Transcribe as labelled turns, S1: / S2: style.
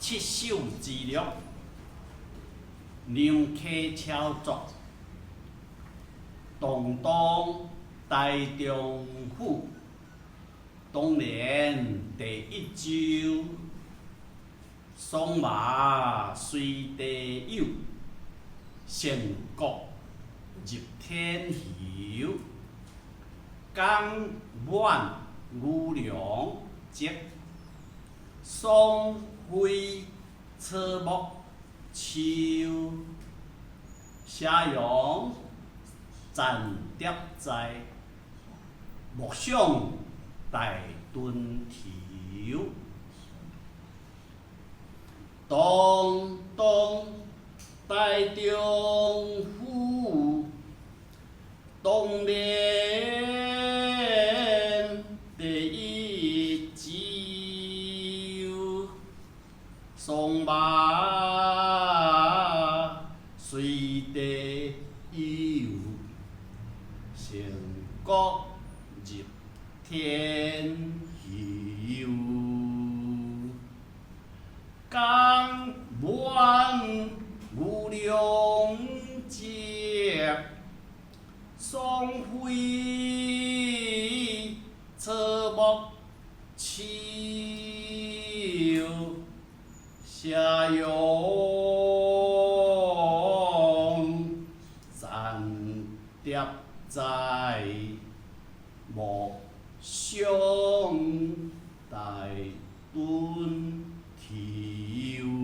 S1: 七首之樂，娘溪超作，堂堂台中府，當年第一州，桑麻隨地有，成國入天侯，港滿牛郎織，桑暉草木秋，斜陽殘蝶在，莫想大墩頭。堂堂台中府，當年第一州，桑麻隨地有，成國入天侯。港滿牛郎織，桑暉草木秋，斜陽殘蝶在，莫想大墩頭。